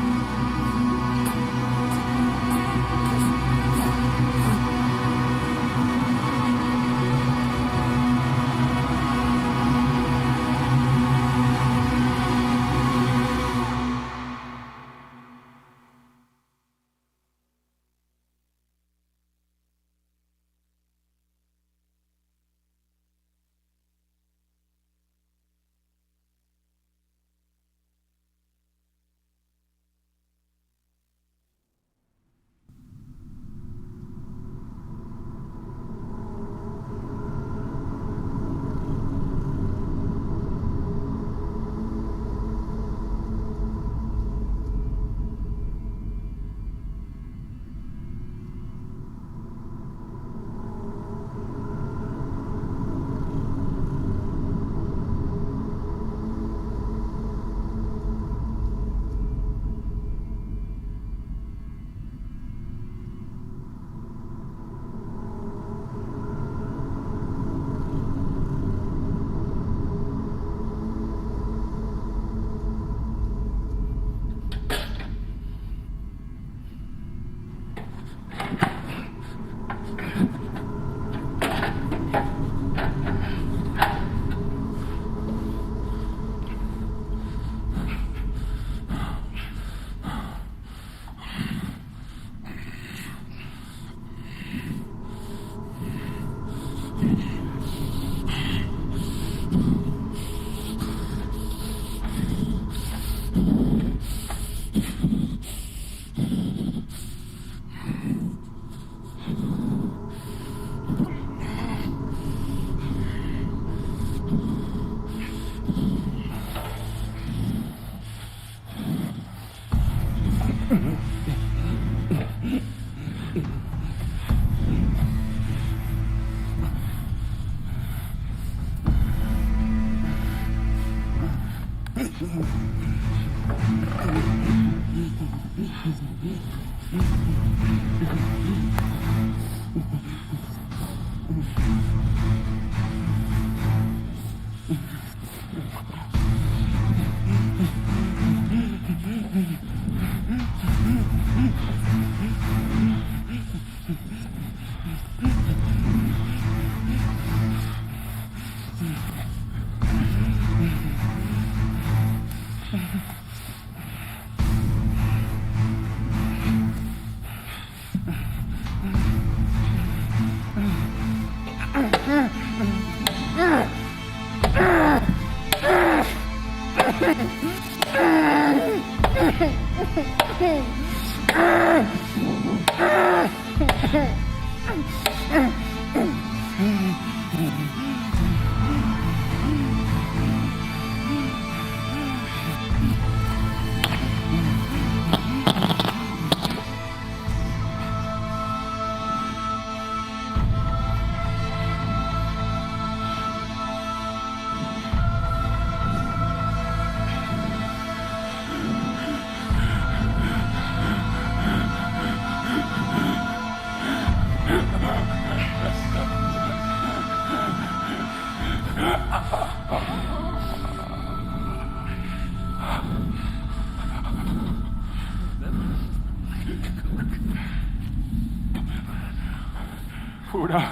Voda,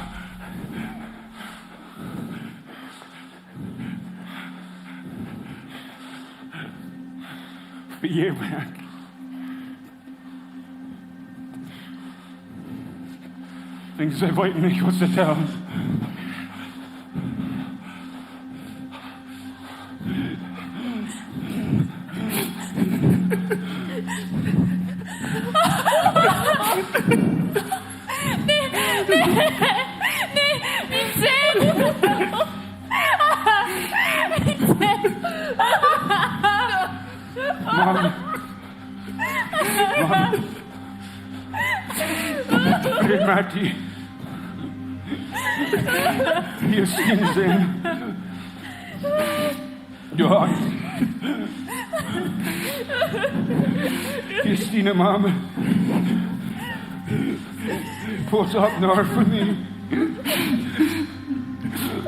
vejäw an. Denkj, see weeten nich, waut see doonen. Nä, nä, nä, nä, nä. Mami. Mami. Hey, Matti. Hia es dien Sän. Jo. Hia es diene Mame. Pass opp no häa, Fami.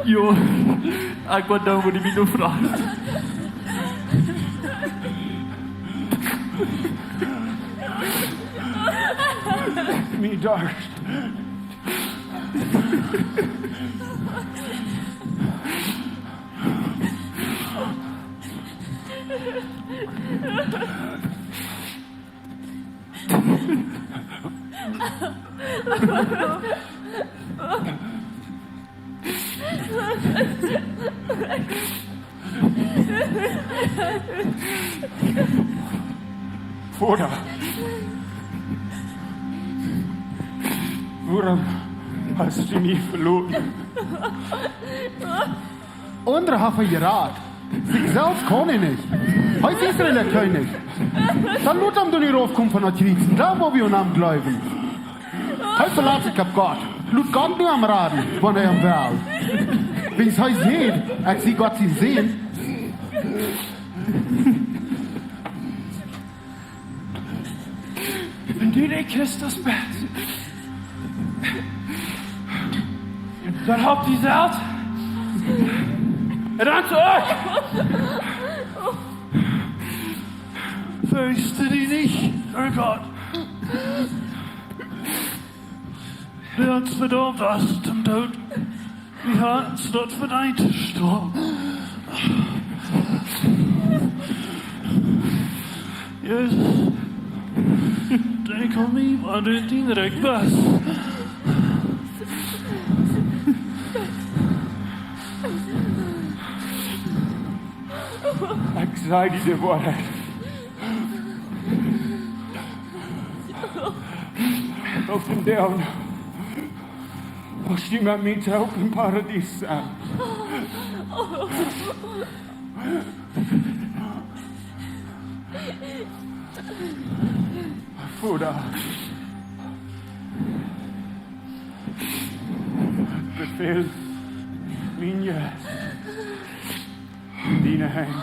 Jo, ekj woa doonen, waut du mie nu froagst. Mien Darscht. Voda, wuarom hast du mie veloten? Aundre haft hee jerat. Sikj selfst kaun hee nich. Hee es Israel Kjennich. Dan lot am doa nich raufkomen von daut Kjriez. Dan woa wie aun am jleewen. Hee velat sikj opp Gott. Lot Gott nu am raden, wan hee am well. Wiels hee sajcht, ekj sie Gott sien Sän. Wan du de Christus best, dan halp die selfst. Un dan uk. Ferjchst du die nich, o Gott, dee ons vedaumt es toom Doot? Wie hauden daut vedeent to stoawen. Jesus, denkj aun mie, wan du en dien Rikj best. Ekj saj die de Woarheit. Opp dän Dach woascht du met mie toop em Paradies sennen. Voda, befäl mien Jeist en diene Henj.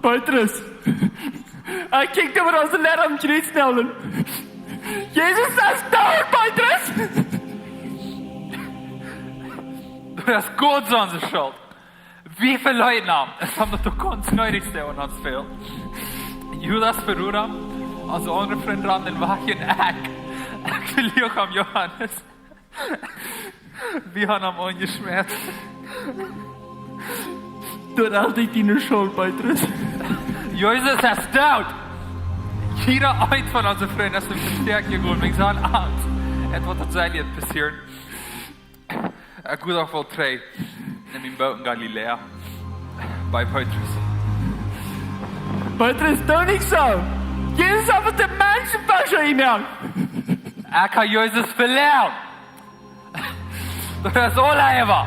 Petrus, ekj kjikj doa waut aus de Leda aum Kjriez nalden. Jesus es doot, Petrus! Daut es Gott siene Schult. Wie veleiden am. Es haben daut doch gaunz needich aun ons fält. Judas veleet am, onse aundre Frind randen wajch un ekj, ekj veleet uk am Johanes. Wie haben am aunjeschmäat. Daut es nich diene Schult, Petrus. Jesus es doot. Jieda eent von onse Frind es em Vesteakj jegonen, wäajen sien Angst. Hee, waut daut saul hia passieren? Ekj wudd uk woll trigj no mien Boot en Galiläa. Bie Petrus. Petrus, doo nich soo! Jesus haft de Menschenfischer jemoakt! Ekj hab Jesus velieren! Daut es aul äwa!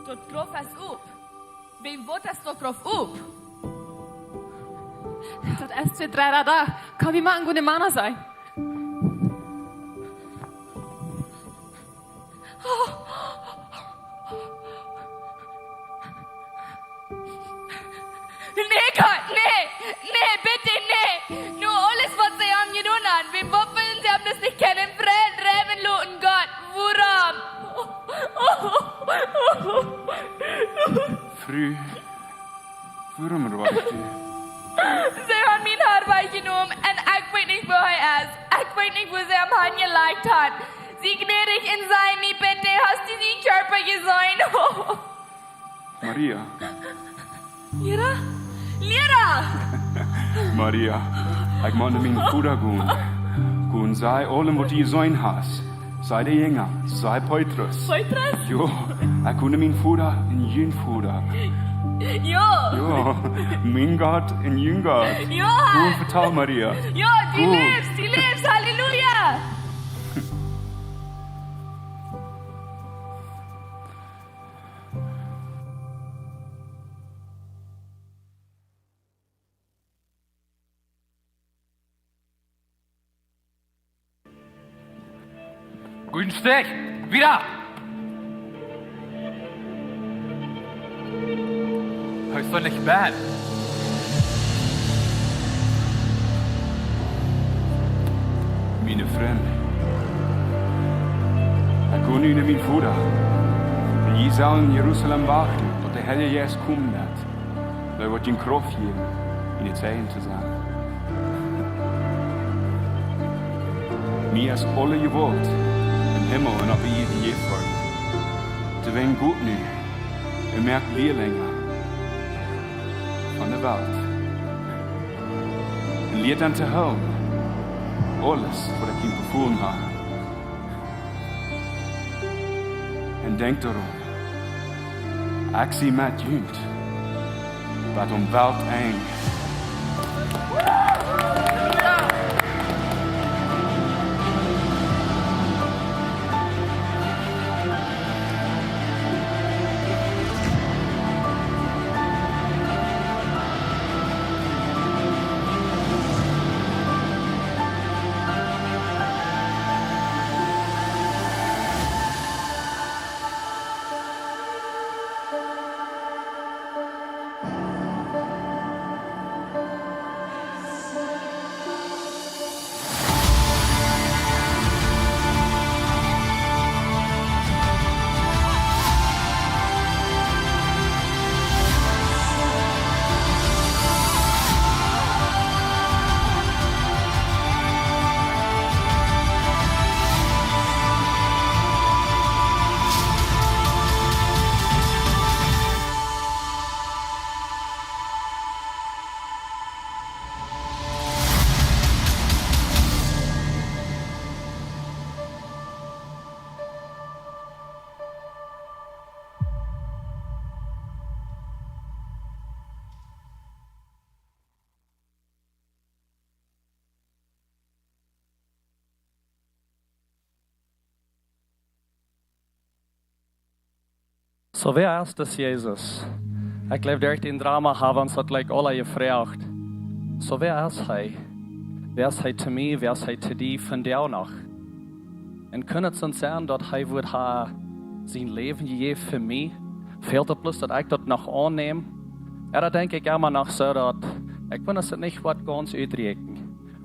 Daut Grauf es op. Wäm woat daut Grauf op? Daut es de dredde Dach. Kaun wie mau een gooda Maun sennen? Nä, Gott, nä, nä, bitte, nä. No aules, waut see am jedonen haben, wäm, wuarom wellen see am daut nich kjennen frie läwen loten, Gott? Wuarom? Fru, wuarom roascht du? See haben mien Harr wajchjenomen un ekj weet nich, wua hee es. Ekj weet nich, wua see am han jelajcht haben. Sie gnädich un saj mie bitte, hast du sienen Kjarpa jeseenen? Maria. Lera? Lera! Maria, ekj mott no mienen Voda gonen. Go un saj aulem, waut du jeseenen hast. Saj de Jinja, saj Petrus. Petrus? Jo, ekj go no mienen Voda un jun Voda. Jo. Jo, mien Gott un jun Gott. Jo. Go un vetal Maria. Jo, du läfst, du läfst, Halleluja! Gooden Stich, wieda! Hee es doch nich bad. Miene Frind. Go nu no mien Voda. Un jie sellen en Jerusalem wachten, daut de Heilje Jeist komen woat. Dee woat junt Krauft jäwen, miene Zeijen to sennen. Mie es aule Jewault em Himmel un opp de Ieed jejäft worden. Doawäajen got nu un moakt Lierlinja von de Welt. Un lieet an to hoolen aules, waut ekj junt befolen hab. Un denkjt doaraun, ekj sie met junt bat aum Weltenj. Soo, wäa es dis Jesus? Ekj jleew, derch dän Drama haben wie ons daut jlikj aula jefroacht. Soo, wäa es hee? Wäa es hee to mie? Wäa es hee to die vondoag noch? Un kunn et soo sennen, daut hee wudd ha sien Läwen jejäft fa mie? Fält et bloos, daut ekj daut noch aunnäm? Ooda denkj ekj emma noch soo, daut ekj kaun daut nich waut gaunz utrakjnen,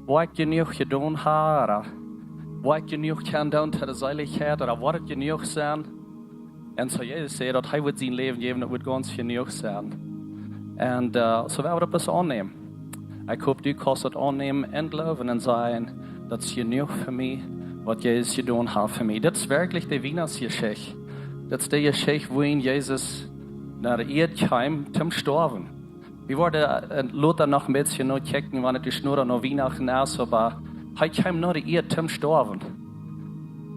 waut ekj jenuach jedonen hab, ooda waut ekj jenuach kaun doonen to de Seelichkjeit, ooda woat et jenuach sennen? Un soo Jesus säd, daut hee wudd sien Läwen jäwen, daut wudd gaunz jenuach sennen. Un, äh, soo woa wie daut bloos aunnämen. Ekj hop, du kaust daut aunnämen un jleewen un sajen, daut es jenuach fa mie, waut Jesus jedonen haft fa mie. Daut es werkjlich de Wienachtsjeschicht. Daut es de Jeschicht, woo Jesus no de Ieed kjeem, toom stoawen. Wie woaren, äh, lota noch een bät no kjikjen, wan et de Schnurra no Wienachten es, oba hee kjeem no de Ieed toom stoawen.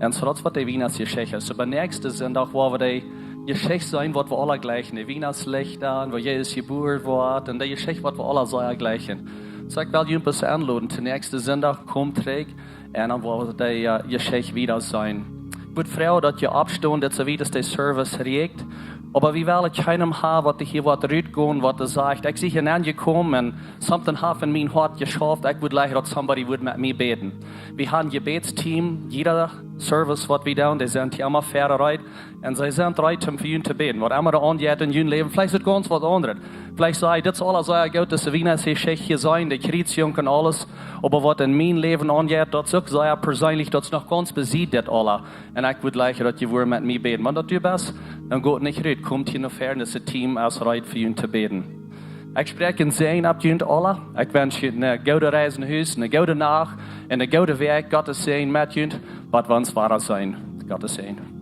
Un soo daut es waut de Wienachtsjeschicht es. Oba näakjsten Sindach woa wie de Jeschicht seenen, waut wie aula jlikjen. De Wienachtslichta, un woo Jesus jebuaren woat, un de Jeschicht, waut wie aula sea jlikjen. Soo ekj well junt bloos enloden, toom näakjsten Sindach, komt trigj, un dan woa wie de, äh, Jeschicht wieda seenen. Ekj wudd froagen, daut jie oppstonen, daut soo wiet aus de Service rieekjt. Oba wie wellen kjeenem haben, waut hia woat rutgonen, waut sajcht: "Ekj sie hia aunjekomen un something haft en mien Hoat jeschauft. Ekj wudd jleichen, daut somebody wudd met mie bäden." Wie haben een Jebätsteam, jieda Service, waut wie doonen, dee sent hia emma väarut. Un see sent reed, om fa junt to bäden. Waut emma doa aunjeit en jun Läwen, veleicht es et gaunz waut aundret. Veleicht saj jie: "Dit es aules sea goot, dise Wienachtsjeschicht hia seenen, de Kjriezjunk un aules. Oba waut en mien Läwen aunjeit, daut es uk sea perseenlich, daut es noch gaunz besied dit aula. Un ekj wudd jleichen, daut jie wudden met mie bäden." Wan daut du best, dan got nich rut. Komt hia no väaren, daut Team es reed, fa junt to bäden. Ekj spräakj een Säajen opp junt aula. Ekj wensch junt eene goode Reis no Hus, eene goode Nacht un eene goode Wäakj. Gottes Säajen met junt. Waut wie ons wada seenen. Gottes Säajen.